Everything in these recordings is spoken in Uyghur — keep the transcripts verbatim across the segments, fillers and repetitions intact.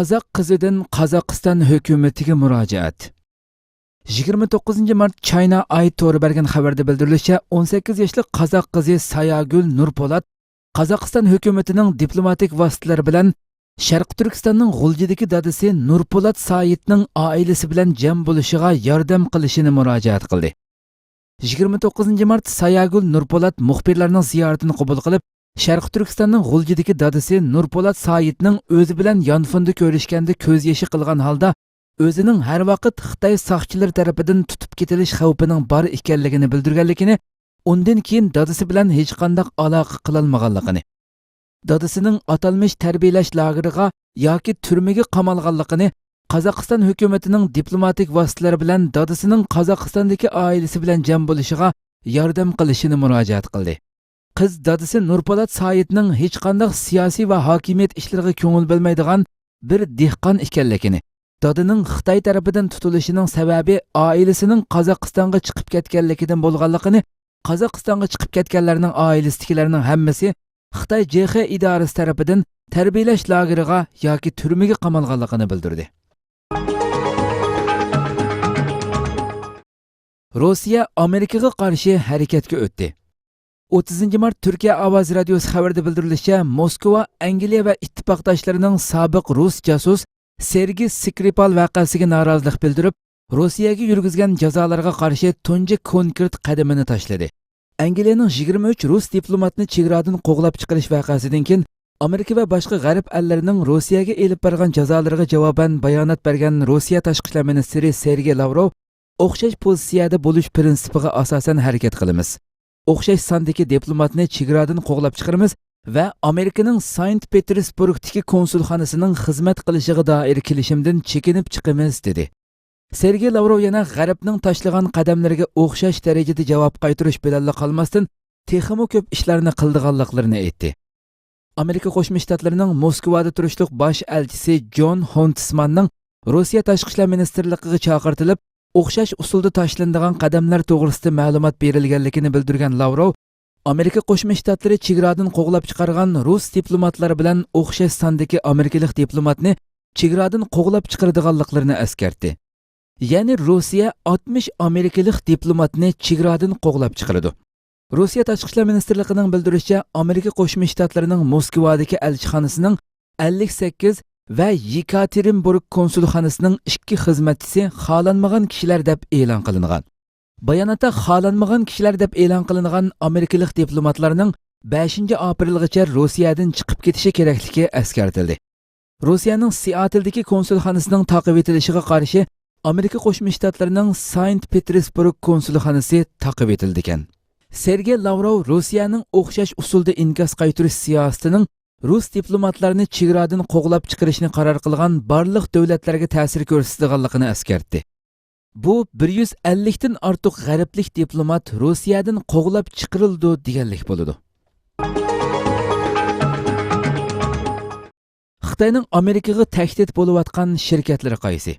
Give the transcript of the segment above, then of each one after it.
قازاق قىزىدىن قازاقىستان ھۆكۈمىتىگە مۇراجىئەت. يىگىرمە توققۇزىنچى مارت چاينا ئاي تورى بەرگەن خەۋەردە بىلدۈرۈلۈشىچە، ئون سەككىز ياشلىق قازاق قىزى ساياگۈل نۇرپولات قازاقىستان ھۆكۈمىتىنىڭ دىپلوماتىك ۋاسىتىلەر بىلەن شەرقىي تۈركىستاننىڭ غۇلجىدىكى دادىسى نۇرپولات سايىتنىڭ ئائىلىسى بىلەن جەم بولۇشىغا ياردەم قىلىشىنى مۇراجىئەت قىلدى. يىگىرمە توققۇزىنچى مارت ساياگۈل نۇرپولات مۇخبىرلارنىڭ زىيارىتىنى قوبۇل قىلىپ، شەرقىي تۈركىستاننىڭ غۇلجىدىكى دادىسى نۇرپولات سايىتنىڭ ئۆزى بىلەن يانفوندا كۆرۈشكەندە كۆز يېشى قىلغان ھالدا، ئۆزىنىڭ ھەر ۋاقىت خىتاي ساقچىلىرى تەرىپىدىن تۇتۇپ كېتىلىش خەۋپىنىڭ بار ئىكەنلىكىنى بىلدۈرگەنلىكىنى، ئۇندىن كېيىن دادىسى بىلەن ھېچقانداق ئالاقە قىلالمىغانلىقىنى، دادىسىنىڭ ئاتالمىش تەربىيەلەش لاگېرىغا ياكى تۈرمىگە قامالغانلىقىنى، قازاقىستان ھۆكۈمىتىنىڭ دىپلوماتىك ۋاسىتىلەر بىلەن دادىسىنىڭ قازاقىستاندىكى ئائىلىسى بىلەن جەم بولۇشىغا ياردەم قىلىشىنى مۇراجىئەت قىلدى. قىز دادىسى نۇرپولات سايىتنىڭ ھېچقانداق سىياسىي ۋە ھاكىمىيەت ئىشلىرىغا كۆڭۈل بۆلمەيدىغان بىر دېھقان ئىكەنلىكىنى، دادىنىڭ خىتاي تەرىپىدىن تۇتۇلۇشىنىڭ سەۋەبى ئائىلىسىنىڭ قازاقىستانغا چىقىپ كەتكەنلىكىدىن بولغانلىقىنى، قازاقىستانغا چىقىپ كەتكەنلەرنىڭ ئائىلىسىدىكىلەرنىڭ ھەممىسى خىتاي جې خې ئىدارىسى تەرىپىدىن تەربىيەلەش لاگېرىغا ياكى تۈرمىگە قامالغانلىقىنى بىلدۈردى. روسىيە ئامېرىكىغا قارشى ھەرىكەتكە ئۆتتى. ئوتتۇزىنچى مارت تۈركىيە ئاۋازى رادىيوسى خەۋىرىدە بىلدۈرۈلۈشىچە، موسكۋا ئەنگلىيە ۋە ئىتتىپاقداشلىرىنىڭ سابىق رۇس جاسۇس سېرگېي سكرىپال ۋەقەسىگە نارازىلىق بىلدۈرۈپ، روسىيەگە يۈرگۈزگەن جازالارغا قارشى تۇنجى كونكرېت قەدىمىنى تاشلىدى. ئەنگلىيەنىڭ يىگىرمە ئۈچ رۇس دىپلوماتنى چېگرادىن قوغلاپ چىقىرىش ۋەقەسىدىن كېيىن، ئامېرىكا ۋە باشقا غەرب ئەللىرىنىڭ روسىيەگە ئېلىپ بارغان جازالىرىغا جاۋابەن بايانات بەرگەن روسىيە تاشقى ئىشلار مىنىستىرى سېرگېي لاۋروۋ ئوخشاش پوزىتسىيەدە بولۇش پىرىنسىپىغا ئاساسەن ھەرىكەت قىلىمىز. ئوخشاش ساندىكى دىپلوماتنى چېگرادىن قوغلاپ چىقىرىمىز ۋە ئامېرىكىنىڭ ساينت پېتېرسبۇرگتىكى كونسۇلخانىسىنىڭ خىزمەت قىلىشىغا دائىر كېلىشىمدىن چېكىنىپ چىقىمىز، دېدى. سېرگېي لاۋروۋ يەنە غەربنىڭ تاشلىغان قەدەملىرىگە ئوخشاش دەرىجىدە جاۋاب قايتۇرۇش بىلەنلا قالماستىن، تېخىمۇ كۆپ ئىشلارنى قىلىدىغانلىقلىرىنى ئېيتتى. ئامېرىكا قوشما شتاتلىرىنىڭ موسكۋادا تۇرۇشلۇق باش ئەلچىسى جون خونتسماننىڭ روسىيە تاشقى ئىشلار مىنىستىرلىقىغا چاقىرتىلىپ، ئوخشاش ئۇسۇلدا تاشلىنىدىغان قەدەملەر توغرىسىدا مەلۇمات بېرىلگەنلىكىنى بىلدۈرگەن لاۋروۋ، ئامېرىكا قوشما شتاتلىرى چېگرادىن قوغلاپ چىقارغان رۇس دىپلوماتلىرى بىلەن ئوخشاش ساندىكى ئامېرىكىلىق دىپلوماتنى چېگرادىن قوغلاپ چىقىرىدىغانلىقلىرىنى ئەسكەرتتى. يەنى روسىيە ئاتمىش ئامېرىكىلىق دىپلوماتنى چېگرادىن قوغلاپ چىقىرىدۇ. روسىيە تاشقى ئىشلار مىنىستىرلىقىنىڭ بىلدۈرۈشىچە، ئامېرىكا قوشما شتاتلىرىنىڭ موسكۋادىكى ئەلچىخانىسىنىڭ ئەللىك سەككىز ۋە يېكاتېرىنبۇرگ كونسۇلخانىسىنىڭ ئىككى خىزمەتچىسى خالانمىغان كىشىلەر دەپ ئېلان قىلىنغان. باياناتتا خالانمىغان كىشىلەر دەپ ئېلان قىلىنغان ئامېرىكىلىق دىپلوماتلارنىڭ بەشىنچى ئاپرېلغىچە روسىيەدىن چىقىپ كېتىشى كېرەكلىكى ئەسكەرتىلدى. روسىيەنىڭ سېئاتلدىكى كونسۇلخانىسىنىڭ تاقىۋېتىلىشىغا قارشى ئامېرىكا قوشما شتاتلىرىنىڭ ساينت پېتېرسبۇرگ كونسۇلخانىسى تاقىۋېتىلىدىكەن. سېرگېي لاۋروۋ روسىيەنىڭ ئوخشاش ئۇسۇلدا ئىنكاس قايتۇرۇش سىياسىتىنىڭ رۇس دىپلوماتلارنى چېگرادىن قوغلاپ چىقىرىشنى قارار قىلغان بارلىق دۆلەتلەرگە تەسىر كۆرسىتىدىغانلىقىنى ئەسكەرتتى. بۇ بىر يۈز ئەللىكتىن ئارتۇق غەربلىك دىپلومات روسىيەدىن قوغلاپ چىقىرىلىدۇ دېگەنلىك بولىدۇ. خىتاينىڭ ئامېرىكىغا تەھدىت بولۇۋاتقان شىركەتلىرى قايسى؟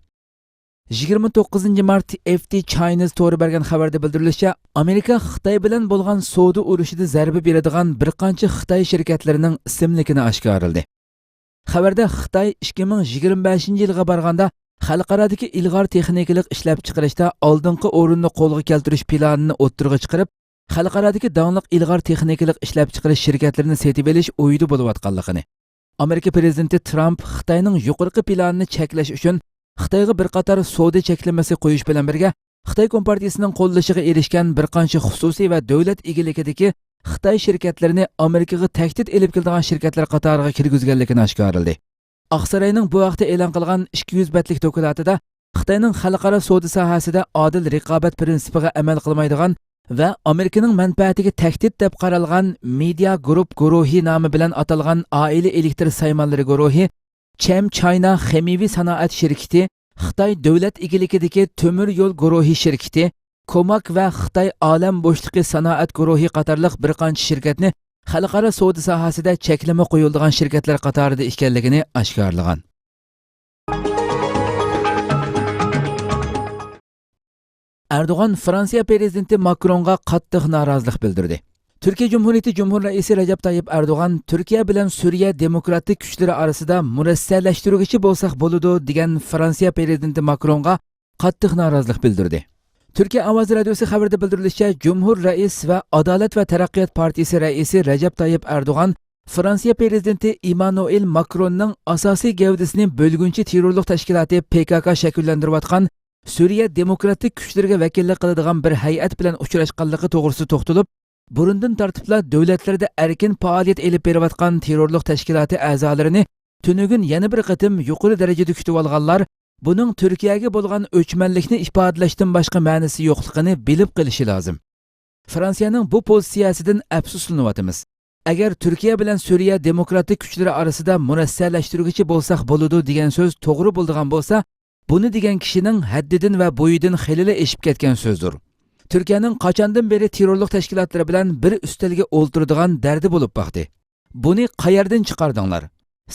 يىگىرمە توققۇزىنچى مارت ئېف تى چاينىز تورى بەرگەن خەۋەردە بىلدۈرۈلۈشىچە، ئامېرىكا خىتاي بىلەن بولغان سودا ئۇرۇشىدا زەربە بېرىدىغان بىر قانچە خىتاي شىركەتلىرىنىڭ ئىسىملىكىنى ئاشكارىلىدى. خەۋەردە خىتاي ئىككى مىڭ يىگىرمە بەشىنچى يىلغا بارغاندا خەلقئارادىكى ئىلغار تېخنىكىلىق ئىشلەپچىقىرىشتا ئالدىنقى ئورۇننى قولغا كەلتۈرۈش پىلانىنى ئوتتۇرىغا چىقىرىپ، خەلقئارادىكى داڭلىق ئىلغار تېخنىكىلىق ئىشلەپچىقىرىش شىركەتلىرىنى سېتىۋېلىش ئويىدا بولۇۋاتقانلىقىنى، ئامېرىكا پىرېزىدېنتى ترامپ خىتاينىڭ يۇقىرىقى پىلانىنى چەكلەش ئۈچۈن خىتايغا بىر قاتار سودا چەكلىمىسى قويۇش بىلەن بىرگە، خىتاي كومپارتىيىسىنىڭ قوللىشىغا ئېرىشكەن بىر قانچە خۇسۇسىي ۋە دۆلەت ئىگىلىكىدىكى خىتاي شىركەتلىرىنى ئامېرىكىغا تەھدىت ئېلىپ كېلىدىغان شىركەتلەر قاتارىغا كىرگۈزگەنلىكىنى ئاشكارىلىدى. ئاقساراينىڭ بۇ ھەقتە ئېلان قىلغان ئىككى يۈز بەتلىك دوكلاتىدا خىتاينىڭ خەلقئارا سودا ساھەسىدە ئادىل رىقابەت پىرىنسىپىغا ئەمەل قىلمايدىغان ۋە ئامېرىكىنىڭ مەنپەئەتىگە تەھدىت دەپ قارالغان مېدىيا گۇرۇپ گۇرۇھى نامى بىلەن ئاتالغان ئائىلە ئېلېكتر سايمانلىرى گۇرۇھى، چەم چاينا خىمىيەۋى سانائەت شىركىتى، خىتاي دۆلەت ئىگىلىكىدىكى تۆمۈر يول گۇرۇھى شىركىتى، كوماك ۋە خىتاي ئالەم بوشلۇقى سانائەت گۇرۇھى قاتارلىق بىر قانچە شىركەتنى خەلقئارا سودا ساھەسىدە چەكلىمە قويۇلىدىغان شىركەتلەر قاتارىدا ئىكەنلىكىنى ئاشكارىلىغان. ئەردوغان فرانسىيە پىرېزىدېنتى ماكرونغا قاتتىق نارازىلىق بىلدۈردى. تۈركىيە جۇمھۇرىيىتى جۇمھۇر رەئىسى رەجەپ تايىپ ئەردوغان تۈركىيە بىلەن سۈرىيە دېموكراتىك كۈچلىرى ئارىسىدا مۇرەسسەلەشتۈرگۈچى بولساق بولىدۇ دېگەن فرانسىيە پرېزىدېنتى ماكرونغا قاتتىق نارازىلىق بىلدۈردى. تۈركىيە ئاۋازى رادىيوسى خەۋىرىدە بىلدۈرۈلۈشىچە، جۇمھۇر رەئىس ۋە ئادالەت ۋە تەرەققىيات پارتىيىسى رەئىسى رەجەپ تايىپ ئەردوغان فرانسىيە پرېزىدېنتى ئىمانۇئېل ماكروننىڭ ئاساسىي گەۋدىسىنى بۆلگۈنچى تېررورلۇق تەشكىلاتى پې كا كا شەكىللەندۈرۈۋاتقان سۈرىيە دېموكراتىك كۈچلىرىگە ۋەكىللىك قىلىدىغان بىر ھەيئەت بىلەن ئۇچراشقانلىقى توغرىسىدا توختىلىپ، بۇرۇندىن تارتىپلا دۆلەتلىرىدە ئەركىن پائالىيەت ئېلىپ بېرىۋاتقان تېررورلۇق تەشكىلاتى ئەزالىرىنى تۈنۈگۈن يەنە بىر قېتىم يۇقىرى دەرىجىدە كۈتۈۋالغانلار بۇنىڭ تۈركىيەگە بولغان ئۆچمەنلىكنى ئىپادىلەشتىن باشقا مەنىسى يوقلۇقىنى بىلىپ قېلىشى لازىم. فرانسىيەنىڭ بۇ پوزىتسىيەسىدىن ئەپسۇسلىنىۋاتىمىز. ئەگەر تۈركىيە بىلەن سۈرىيە دېموكراتىك كۈچلىرى ئارىسىدا مۇرەسسەلەشتۈرگۈچى بولساق بولىدۇ دېگەن سۆز توغرا بولىدىغان بولسا، بۇنى دېگەن كىشىنىڭ ھەددىدىن ۋە بويىدىن خېلىلا ئېشىپ كەتكەن سۆزدۇر. تۈركىيەنىڭ قاچاندىن بېرى تېررورلۇق تەشكىلاتلىرى بىلەن بىر ئۈستەلگە ئولتۇرىدىغان دەردى بولۇپ باقتى. بۇنى قەيەردىن چىقاردىڭلار؟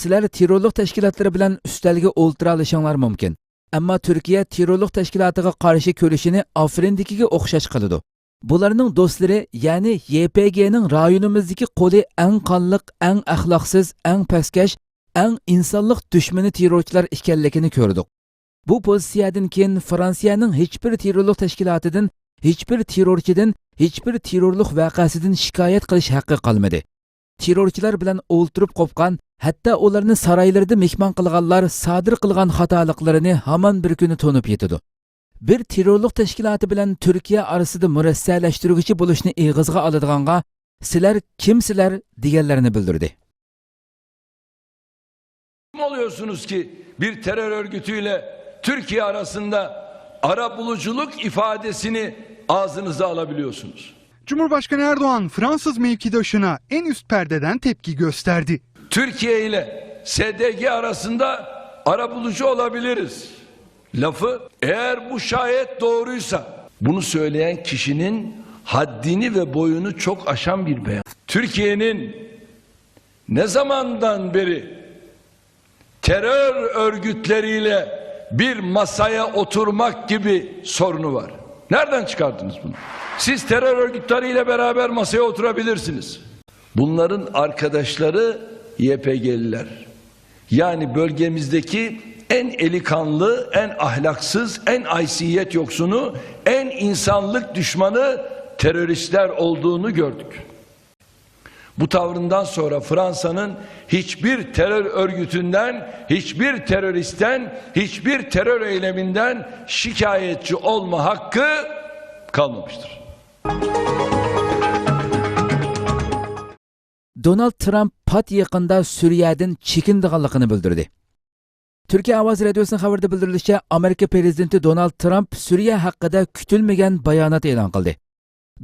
سىلەر تېررورلۇق تەشكىلاتلىرى بىلەن ئۈستەلگە ئولتۇرالىشىڭلار مۇمكىن. ئەمما تۈركىيە تېررورلۇق تەشكىلاتىغا قارشى كۈرىشىنى ئافرىندىكىگە ئوخشاش قىلىدۇ. بۇلارنىڭ دوستلىرى، يەنى يې پې گېنىڭ رايونىمىزدىكى قولى ئەڭ قانلىق، ئەڭ ئەخلاقسىز، ئەڭ پەسكەش، ئەڭ ئىنسانلىق دۈشمىنى تېررورچىلار ئىكەنلىكىنى كۆردۇق. بۇ پوزىتسىيەدىن كېيىن فرانسىيەنىڭ ھېچبىر تېررورلۇق تەشكىلاتىدىن، ھېچبىر تېررورچىدىن، ھېچبىر تېررورلۇق ۋەقەسىدىن شىكايەت قىلىش ھەققى قالمىدى. تېررورچىلار بىلەن ئولتۇرۇپ قوپقان، ھەتتا ئۇلارنى سارايلىرىدا مېھمان قىلغانلار سادىر قىلغان خاتالىقلىرىنى ھامان بىر كۈنى تونۇپ يېتىدۇ. بىر تېررورلۇق تەشكىلاتى بىلەن تۈركىيە ئارىسىدا مۇرەسسەلەشتۈرگۈچى بولۇشنى ئېغىزغا ئالىدىغانغا، سىلەر كىمسىلەر؟ دېگەنلەرنى بىلدۈردى. Kim oluyorsunuz ki bir terör örgütüyle Türkiye arasında arabuluculuk ifadesini ağzınıza alabiliyorsunuz? Cumhurbaşkanı Erdoğan Fransız mevkidaşına en üst perdeden tepki gösterdi. Türkiye ile S D G arasında arabulucu olabiliriz lafı, eğer bu şayet doğruysa, bunu söyleyen kişinin haddini ve boyunu çok aşan bir beyan. Türkiye'nin ne zamandan beri terör örgütleriyle bir masaya oturmak gibi sorunu var? Nereden çıkardınız bunu? Siz terör örgütleriyle beraber masaya oturabilirsiniz. Bunların arkadaşları Y P G'liler. Yani bölgemizdeki en eli kanlı, en ahlaksız, en aysiyet yoksunu, en insanlık düşmanı teröristler olduğunu gördük. Bu tavrından sonra Fransa'nın hiçbir terör örgütünden, hiçbir teröristten, hiçbir terör eyleminden şikayetçi olma hakkı kalmamıştır. دونالد ترامپ پات يېقىندا سۈرىيەدىن چېكىنىدىغانلىقىنى بىلدۈردى. تۈركىيە ئاۋازى رادىيوسىنىڭ خەۋىرىدە بىلدۈرۈلۈشىچە، ئامېرىكا پرېزىدېنتى دونالد ترامپ سۈرىيە ھەققىدە كۈتۈلمىگەن بايانات ئېلان قىلدى.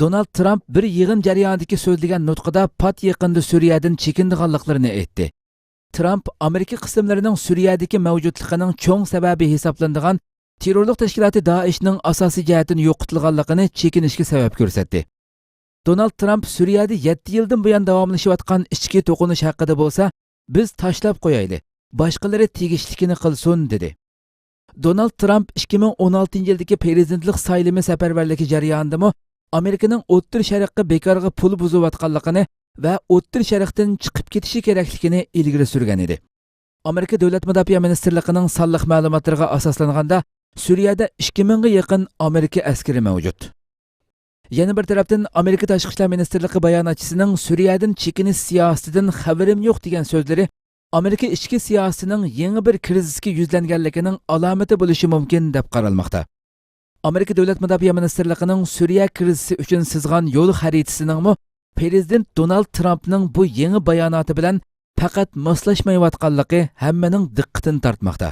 دونالد ترامپ بىر يىغىن جەريانىدىكى سۆزلىگەن نۇتقىدا پات يېقىندا سۈرىيەدىن چېكىنىدىغانلىقلىرىنى ئېيتتى. ترامپ ئامېرىكا قىسىملىرىنىڭ سۈرىيەدىكى مەۋجۇتلۇقىنىڭ چوڭ سەۋەبى ھېسابلىنىدىغان تېررورلۇق تەشكىلاتى دائىشنىڭ ئاساسىي جەھەتتىن يوقىتىلغانلىقىنى چېكىنىشكە سەۋەب كۆرسەتتى. دونالد ترامپ سۈرىيەدە يەتتە يىلدىن بۇيان داۋاملىشىۋاتقان ئىچكى توقۇنۇش ھەققىدە بولسا، بىز تاشلاپ قويايلى، باشقىلىرى تېگىشلىكىنى قىلسۇن، دېدى. دونالد ترامپ ئىككى مىڭ ئون ئالتىنچى يىلدىكى پرېزىدېنتلىق سايلىمى سەپەرۋەرلىكى جەريانىدىمۇ ئامېرىكىنىڭ ئوتتۇرا شەرققە بىكارغا پۇل بۇزۇۋاتقانلىقىنى ۋە ئوتتۇرا شەرقتىن چىقىپ كېتىشى كېرەكلىكىنى ئىلگىرى سۈرگەن ئىدى. ئامېرىكا دۆلەت مۇداپىئە مىنىستىرلىقىنىڭ سانلىق مەلۇماتلىرىغا ئاساسلانغاندا، سۈرىيەدە ئىككى مىڭغا يېقىن ئامېرىكا ئەسكىرى مەۋجۇت. يەنە بىر تەرەپتىن، ئامېرىكا تاشقى ئىشلار مىنىستىرلىقى باياناتچىسىنىڭ سۈرىيەدىن چېكىنىش سىياسىتىدىن خەۋىرىم يوق دېگەن سۆزلىرى ئامېرىكا ئىچكى سىياسىتىنىڭ يېڭى بىر كىرىزىسكە يۈزلەنگەنلىكىنىڭ ئالامىتى بولۇشى مۇمكىن، دەپ قارالماقتا. ئامېرىكا دۆلەت مۇداپىئە مىنىستىرلىقىنىڭ سۈرىيە كىرىزىسى ئۈچۈن سىزغان يول خەرىتىسىنىڭمۇ پرېزىدېنت دونالد ترامپنىڭ بۇ يېڭى باياناتى بىلەن پەقەت ماسلاشمايۋاتقانلىقى ھەممىنىڭ دىققىتىنى تارتماقتا.